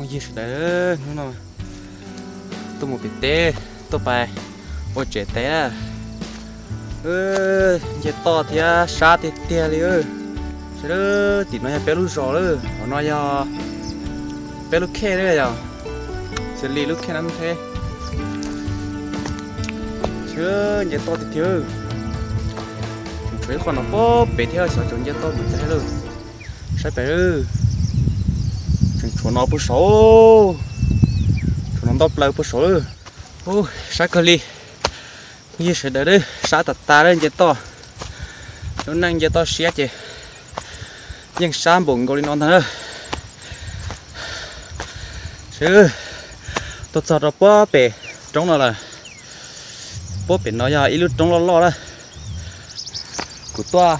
Ywg sawv daws, hnub no tuaj mus pem teb, tuaj pais ua tsev teb. Nce toj thiab sab tiag tiag li. Saib, tim no yog peb lub zos lawm, hauv no yog peb lub khej lawm yog, xws li lub khej no thiab. Saib, nce toj tiag tiag. Tseem tshuav ib qho no puag pem thiab, xyov tseem nce toj mus cas lawm. Saib pem, tseem tshuav no puag saud, tshuav no ntau plaws puag saud lawm. Ub, sab kawg li. Ywg sawv daws, sab tas tas lawm nce toj. Lub neej nce toj siab ces yeej sab npaum nkaus li no ntag na. Saib, tuaj txog rau puag pem roob no lawm. Puag pem no yog ib lub roob loj loj na. Kuv tuaj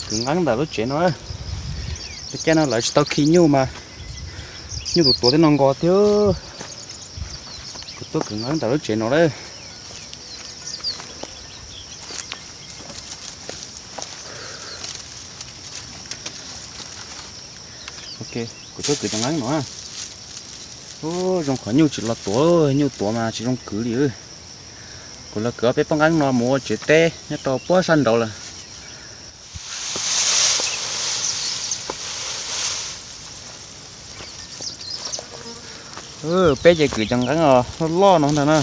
kwv nqeeb ntawm lub tsev no na. Lub caij no lawv tsis tau khi nyuj mas nyuj tuav tuav tej no nkaus thiab. Kuv tuaj kwv nqeeb ntawm lub tsev no lawm. Ok, kuv tuaj kwv cov nqeeb no. Ub, zoo qhov nyuj tsis los tuav, nyuj tuav mas tsis zoo kwv li. Kuv los kwv ob peb pob nqeeb no mus ua tsev teb nyob rau puag sab nraud lawm. Peb ces kwv cov nqeeb os loj loj no ntag na.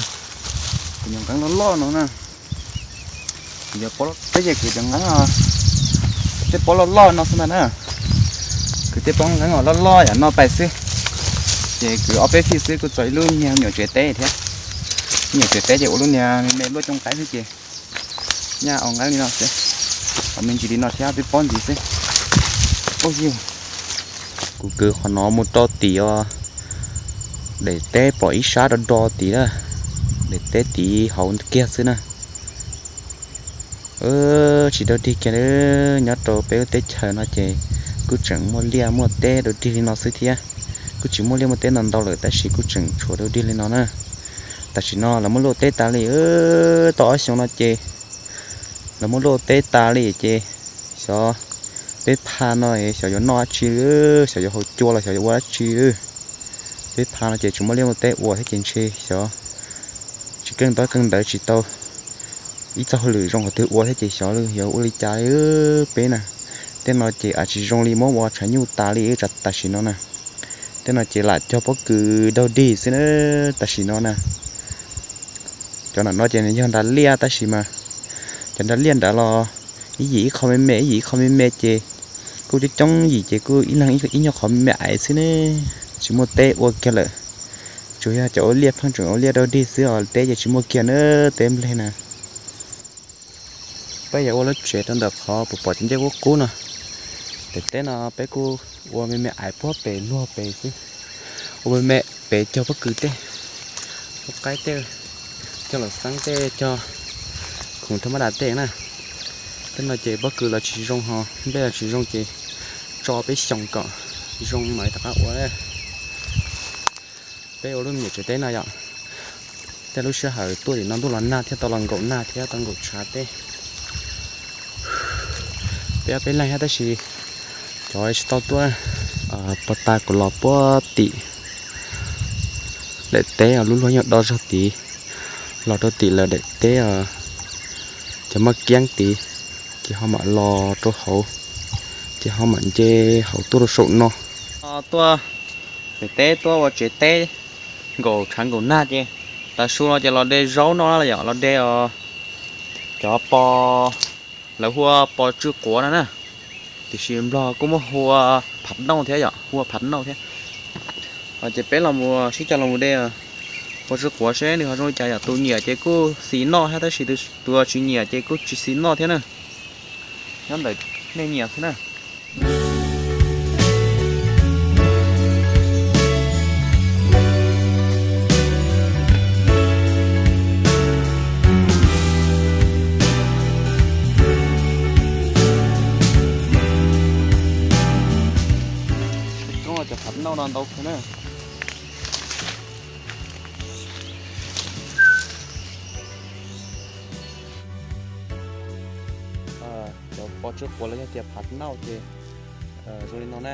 Kwv cov nqeeb loj loj no na. Peb ces kwv cov nqeeb os, tej pob loj loj no xwb ntag na. Kwv tej pob nqeeb os loj loj yam no pais xwb. Ces kwv ob peb fij xwb kuj txog ib lub niag me nyuam tsev teb thiab. Me nyuam tsev teb ces ua lub niag me me luaj cooj qaib xwb ces nyaj ua nqeeb li no xwb. Qhov me ntsis li no thiab peb pob ntxiv xwb. Ub, kuv kwv qhov no mus rau tim os, daim teb pom ib sab do do tid na. Daim teb tid hauv kiag xwb na. Tsis dog dig kiag li. Nyob rau peb lub teb chaws no ces kuj tseem muaj liaj muaj teb dog dig li no xwb thiab. Kuj tsis muaj liaj muaj teb ntau ntau lawm tab sis kuj tseem tshuav dog dig li no na. Tam sim no lawv muab luaj teb tas li, tau ob xyoos no ces lawv muab luaj teb tas li ces xyov peb pha no xyov yuav noj dab tsi, xyov yuav haus cua los xyov yuav ua dab tsi. Peb pha no ces tsis muaj liaj muaj teb ua thiab ces ntshe xyov tsis keej ntaub keej ntawv tsis tau ib txoj hauj lwm zoo qhov twg ua thiab ces xyov yuav ua li cas li peb na. Tej no ces a tsis zoo li muab ua tshav nyuj tas li tam sim no na. Tej no ces lam cog pob kws dog dig xwb na tam sim no na. Cov nram no ces nws yog nrad liaj tab sis mas cov nrad liaj nrad los ib yim ib qho me me ib yim ib qho me me ces kuj coob coob yim ces kuj ib leeg ib nyuag qhov me me aiv xwb ne. Tsis muaj teb ua kiag lawm. Tsuas yog cov ua liaj pheej tseem ua liaj dog dig xwb os, teb ces tsis muaj kiag na, teb nplej na. Peb yuav ua lub tsev rau ntawm qhov puas pom cov ncej qub qub no. Daim teb no peb kuj ua me me aiv puag pem luag pem xwb. Ua me me pem cog pob kws tej, ua qaib tej, cog los xeeb tej, cog khoom thaj mab das tej na. Tej no ces pob kws los tsis zoo ho nplej los tsis zoo ces tso peb xyoos kom zoo mam rov qab ua. Peb ua lub me nyuam tsev teb no yom. Tej lub sij hawm tuaj tim no ntuj los nag thiab tau los nkaum nag thiab tau nkaum tshav tej. Peb ob peb leeg thiab tab sis cov tsis tau tuaj. Puag ta kuv los puag tim daim teb lub luag nyuag do zog tid, los rau tim lawv daim teb cov maj kiab tid, ces ho mam los rau hauv, ces ho mam nce hauv tuaj rau saum no. Tuaj pem teb tuaj ua tsev teb nkaum tshav nkaum nag ces tav su no ces los de zaub noj na yom, los de cov pos, lawv hu ua pos tsw quav no na, tiam sis Nplog kuj muab hu ua phav nauj thiab yom, hu ua phav nauj thiab. Ces peb los mus sib cog los mus de pos tsw quav seb nws ho zoo li cas yom. Tus nyiam ces kuj xis noj thiab tab sis tus tsis nyiam ces kuj tsis xis noj thiab na. Nyob ntawm nej nyiam xwb na. Cov phav nauj no ntau kawg na. Cov pos tsw quav los yog tias phav nauj ces zoo li no na.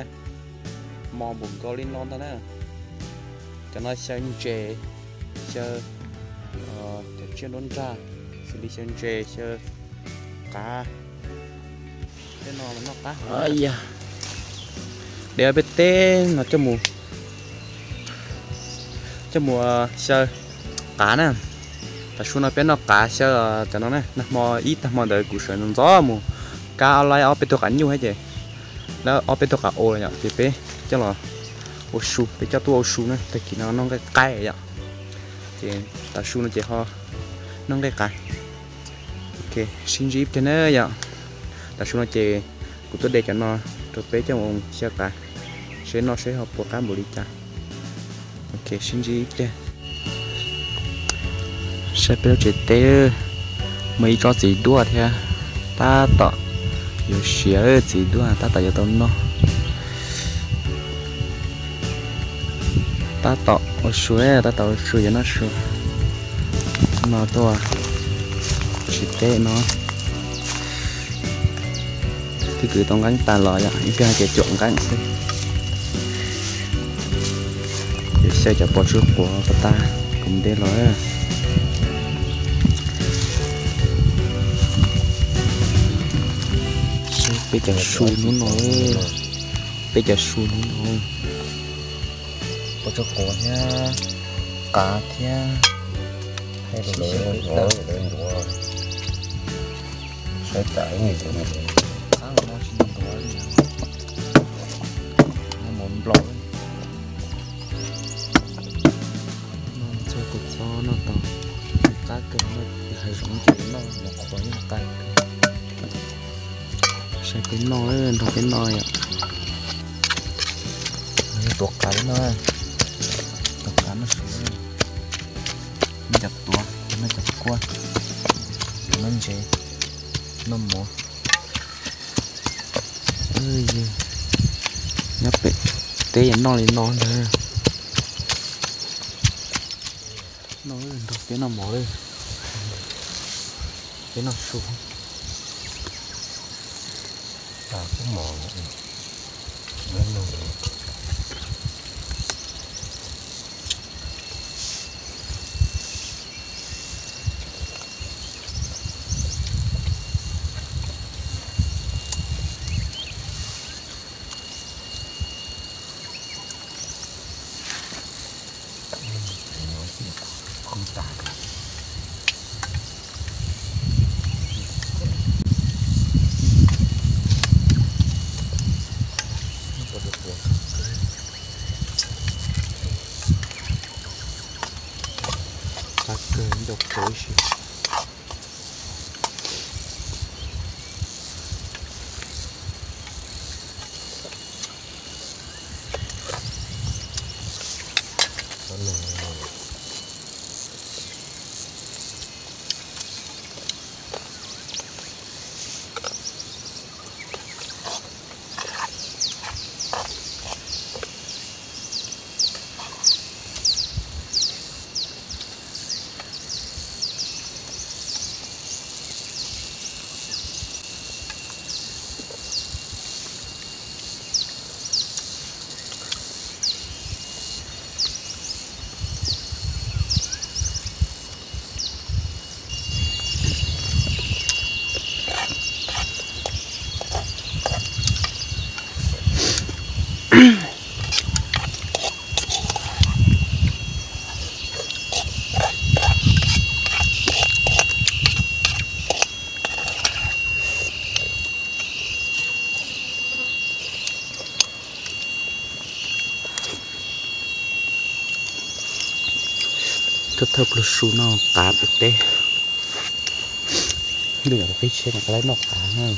Mos npaum nkaus li no ntag na. Cov no xyaw ntses, xyaw cov tsiaj nruab nrag, xws li xyaw ntses, xyaw qav. Tej no noj qab. Yog, de ob peb teb no coj mus, coj mus xyaw qav na. Tav su no peb noj qav xyaw cov no na. Nag hmo ib tag hmo ntawd kuv sawv ntxov ntxov mus kab ob laib ob peb tug qav nyuj thiab ces, lawv ob peb tug qav o yom, ces peb coj los ua su, peb coj tuaj ua su na. Tag kis no noj nqaij qaib yom, ces tav su no ces ho noj nqaij qav. Ok, sib ntsib ib pliag na yom. Tav su no ces kuv tuaj de cov no rau peb coj mus xyaw qav, seb noj seb ho puas qab npaum li cas. Ok, sib ntsib ib pliag. Saib peb lub tsev teb, muaj ib tsob txiv duaj thiab, tab tom yuav siav txiv duaj tab tom yuav tau noj. Tab tom ua su, tab tom ua su yuav noj su. No tuaj tsev teb no, twb kwv tau nqeeb tas los yom, ib pliag ces cuam nqeeb xwb. Yuav xyaw cov pos tsua quav pas tas kuv nte los. Peb cov su hnub no, peb cov su hnub no, pos tsua quav thiab, qav thiab. Saib tas, qab no tsis ntuav li, no mov nplaum. No txog tus txob no tau, qab kawg, no hav zoov ces noj mov qhuav yeej qab kawg. Saib peb noj, nrog peb noj yom. Tuav qav no, tuav qav noj su, noj cov tuav, noj cov kuaj, noj ntses, noj mov. Nyob pem teb yuav noj li no ntag. Noj, nrog peb noj mov, peb noj su. Qab kawg, ncauj qhuav ib si. Thawj thawj pluag su noj qav pem teb, ntuj yog qhib tsheb mas qab laib noj qav na.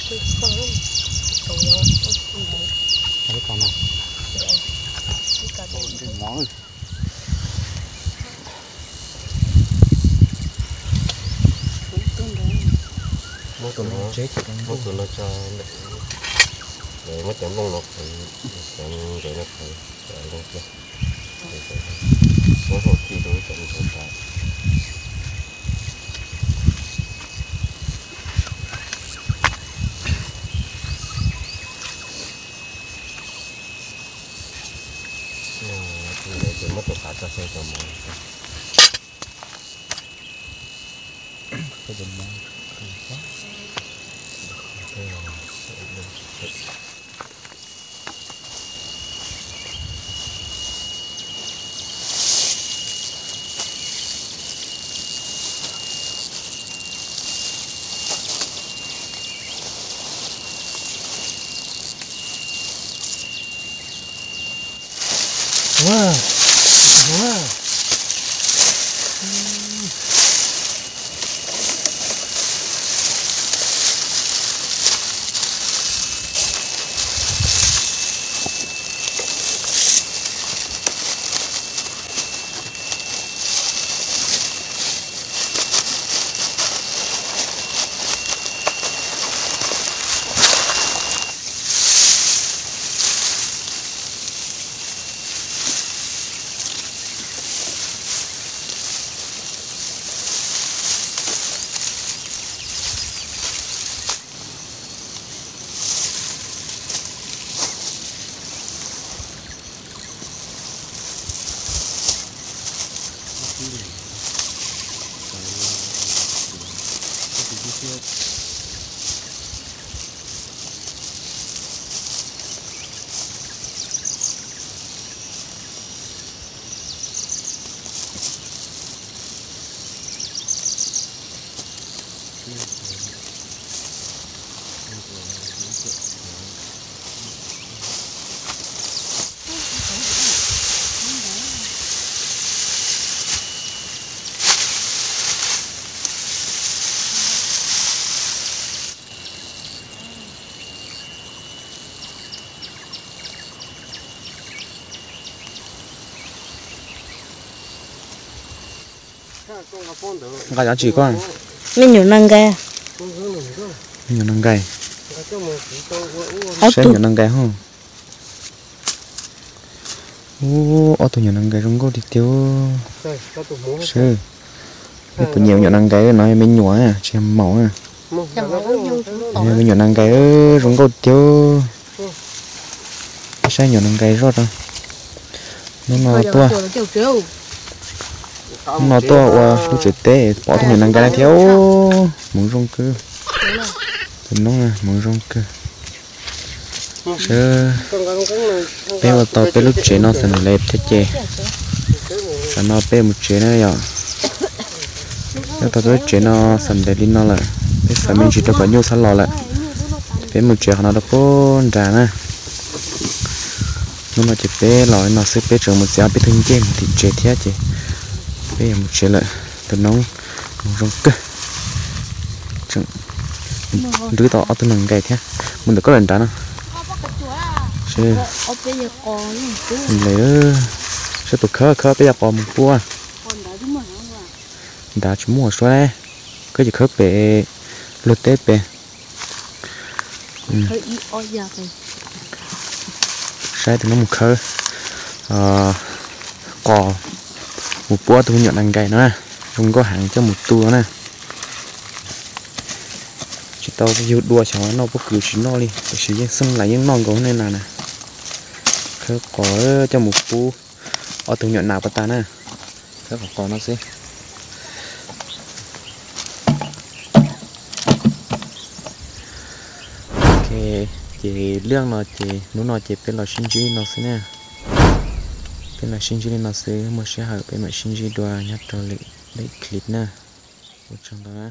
Muab tus no tso, muab cov nplooj no qhwv, cov ntses no qhwv, cov zoo kiag. Muab hau khi rau cov ntses tas. Ces muab tus qav tso xyaw cov mov. Nqa cov tsis koj? Me nyuam nas nkais. Me nyuam nas nkais. Saib nyuam nas nkais hos. Ub, ob tug nyuam nas nkais zoo nkauj tiag tiag. Saib, nej puas nyiam nyuam nas nkais no, me nyuam tsis yog maum na. Me nyuam nas nkais zoo nkauj tiag. Saib nyuam nas nkais zoj rau. Hnub no tuaj, hnub no tuaj ua lub tsev teb pom ob tug nyuam nas nkais no thiab. Hmoov zoo kawg. Tus noob hmoov zoo kawg. Saib, peb ua tau peb lub tsev no xam les thiab ces, tsam no peb mus tsev na yom. Peb ua tau peb lub tsev no xam les li no lawm, peb xaws me ntsis rau kom nyuj txhob los lawm, peb mus tsev qhov no rau pem nrad na. Hnub no ces peb los li no xwb, peb tseem mus txiav peb tug ncej mus tim tsev thiab ces peb yuav mus tsev lawm. Tus noob hmoov zoo kawg. Nrwb tau ob tug nas nkais thiab. Mus ntawm koj lawm nrad no. Saib tus khawb, khawb peb yog qos mus pub. Nrad tsis muaj suab, khawb ces khawb pem luag teb pem. Saib tus no mus khawb qos mus pub tus me nyuam nas nkais no na. Zoo nkauj heev coj mus tu na. Tsis tau yug dua xyov noj pob kws tsis noj li, tiam sis yeej xeeb lawm yeej noj nkaus nej na na. Khawb qos coj mus pub ob tug nyuam nas puas tas na. Khawb qos qos no xwb. Ok, ces liaj no ces hnub no ces peb los sib ntsib li no xwb na. Peb los sib ntsib li no xwb, muaj sij hawm peb mam sib ntsib dua nyob rau lwm clip na. Ua tsaug ntau na.